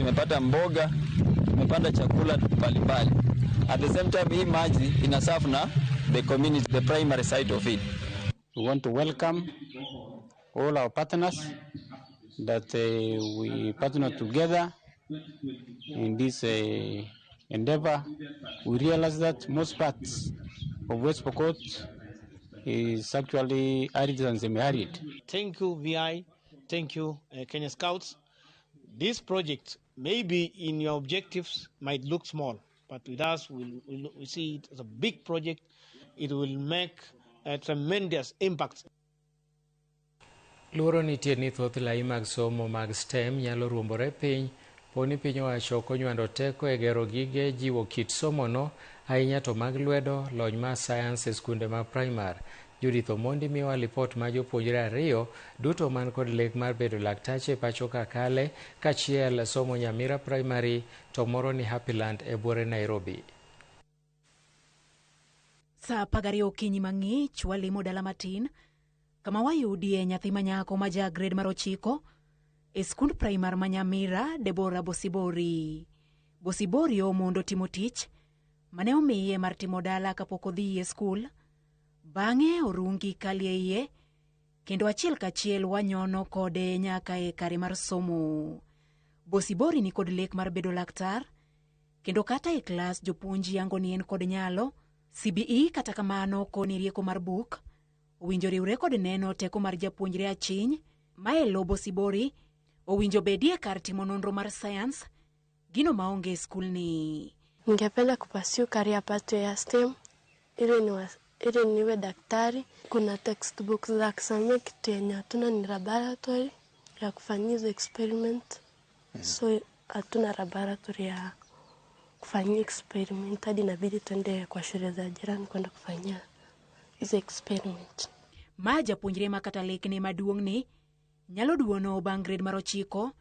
Tumepata mboga, tumepanda chakula mbalimbali. At the same time, hii maji ina serve na the community, the primary side of it. We want to welcome all our partners that we partner together in this endeavor. We realize that most parts of West Pokot is actually arid and semi-arid. Thank you, VI. Thank you, Kenya Scouts. This project, maybe in your objectives, might look small, but with us, we see it as a big project. It will make a tremendous impact. Luoro nitie ni thoth lai mag somo mag STEM nyalo ruombore piny poni piny owacho ok onywando teko e gero gige jiwo kit somono ahinya to mag lwedo lony mar sayans e skunde mag primar. Judith Omondi miyowa lipot ma jopuonjre ariyo duto man kod lek mar bedo laktache e pacho ka kale kachiel somo Nyamira Primary to moro ni Happyland e buore Nairobi. Sa 12 okinyi mang'ich walimo dala matin kama wayudie nyathi manyako ma ja grade mar 9 e skund primar ma Nyamira, Debora Bosibori. Bosibori omondo timo tich mane omiye mar timo dala kapok odhi e skul. Bang'e orungi kali e iye kendo achiel kachiel wanyono kode nyaka e kare mar somo. Bosibori ni kod lek mar bedo laktar kendo kata e klas jopuonj yango ni en kod nyalo. CBE kata kamano koni rieko mar buk owinjo riwre kod neno teko mar japuonjre achiny ma e lo Bosibori owinjo bedie kar timo nonro mar sayans gino maonge e skulni. Ningependa kupursue career pathway ya STEM ili niwe daktari. Kuna textbooks za kusomea, kitu yenye hatuna ni laboratory ya kufanyia hizo experiment. So hatuna laboratory ya kufanyia experiment, hadi inabidi tuende kwa shule za jirani kwenda kufanyia hizo experiment. Ma japuonjre ma kata lekne maduong' ni nyalo duono bang' grade mar 9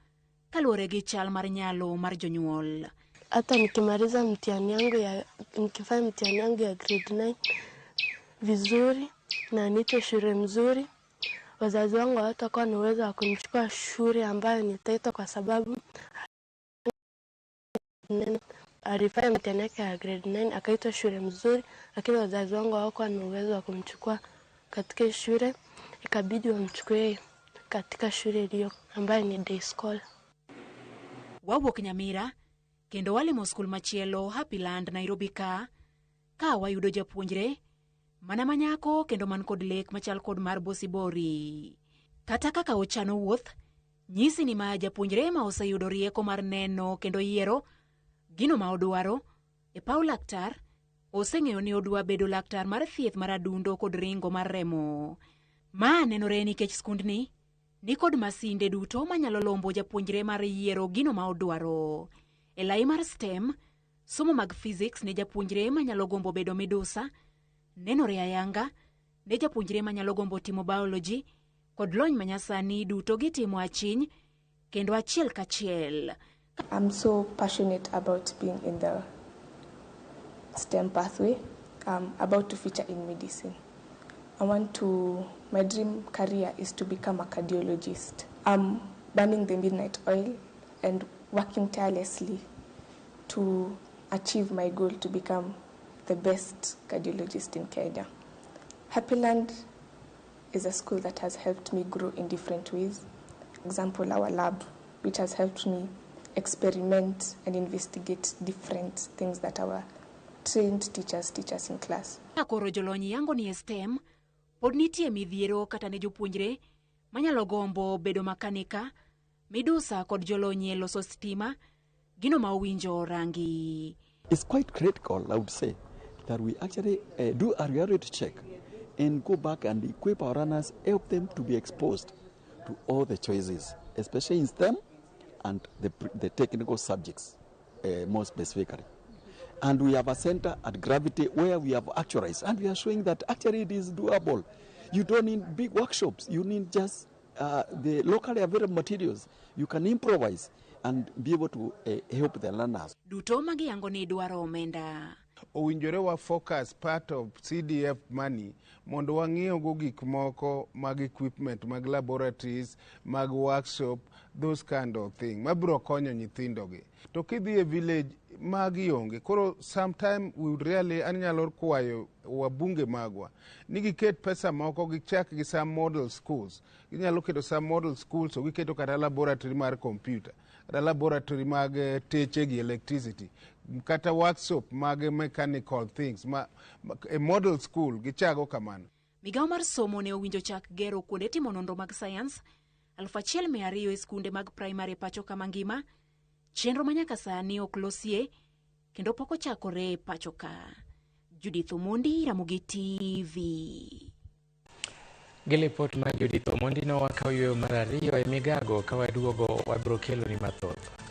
kaluwore gi chal mar nyalo mar jonyuol. Hata nikimaliza mtihani yangu ya nikifanya mtihani yangu ya grade 9 vizuri na niitwe shule mzuri, wazazi wangu hawatakuwa na uwezo wa kunichukua shule ambayo nitaitwa kwa sababu alifanya mtihani yake ya grade 9 akaitwa shule mzuri, lakini wazazi wangu hawakuwa na uwezo wa kumchukua katika shule, ikabidi wamchukue katika shule iliyo ambayo ni day scholar. Wawuok Nyamira kendo walimo skul machielo Happyland Nairobi ka wayudo japuonjre mana manyako kendo man kod lek machal kod mar Bosibori. Kata kaka ochano wuoth, nyisi ni ma japuonjre ma oseyudo rieko mar neno kendo yiero gino ma odwaro e paw laktar oseng'eyo ni odwa bedo laktar mar thieth mar adundo kod ringo mar remo. Ma nenore nikech skundni ni kod masinde duto manyalo lombo japuonjre mar yiero gino ma odwaro. E lai mar STEM, somo mag physics ne japuonjre manyalo gombo bedo midusa, nenore ayanga ne japuonjre manyalo gombo timo biology kod lony manyasani duto gitimo achiny kendo achiel kachiel. I'm so passionate about being in the STEM pathway. I'm about to feature in medicine. My dream career is to become a cardiologist. I'm burning the midnight oil and working tirelessly to achieve my goal to become the best cardiologist in Kenya. Happyland is a school that has helped me grow in different ways. Example, our lab, which has helped me experiment and investigate different things that our trained teachers teach us in class. Ka koro jolony yango ni e STEM, pod nitie midhiero kata ne jopuonjre manyalo gombo bedo makanika, midusa kod jolony e loso stima, gino ma owinjo rangi. It's quite critical, I would say, that we actually do a reality check and go back and equip our learners, help them to be exposed to all the choices, especially in STEM and the technical subjects, more specifically. And we have a center at Gravity where we have actualized, and we are showing that actually it is doable. You don't need big workshops, you need just the locally available materials. You can improvise and be able to help the learners. Duto magiyango ni dwaro omenda. Owinjore wa focus part of CDF money mondo wang'iew go gik moko mag equipment, mag laboratories, mag workshop. Those kind of thing mabiro konyo nyithindogi. To kidhi e village, magi onge. Koro sometime we would really, anyalo kwayo wabunge magwa ni giket pesa moko, gichak gi some model schools. Ginyalo keto some model schools, to giketo kata laboratory mar computer, kata laboratory mag teche gi electricity, kata workshop mag mechanical things ma e model school gichago kamano. Migawo mar somo ne owinjo chak gero kuonde timo nonro mag sayans 1200 e skunde mag primary e pacho ka mangima, chenro ma nyaka sani ok losie kendo pok ochakore e pacho ka. Judith Omondi, Ramogi TV. Gi lipot mar Judith Omondi no wakawo yueyo mar ariyo e migago ka waduogo wabiro keloni mathoth.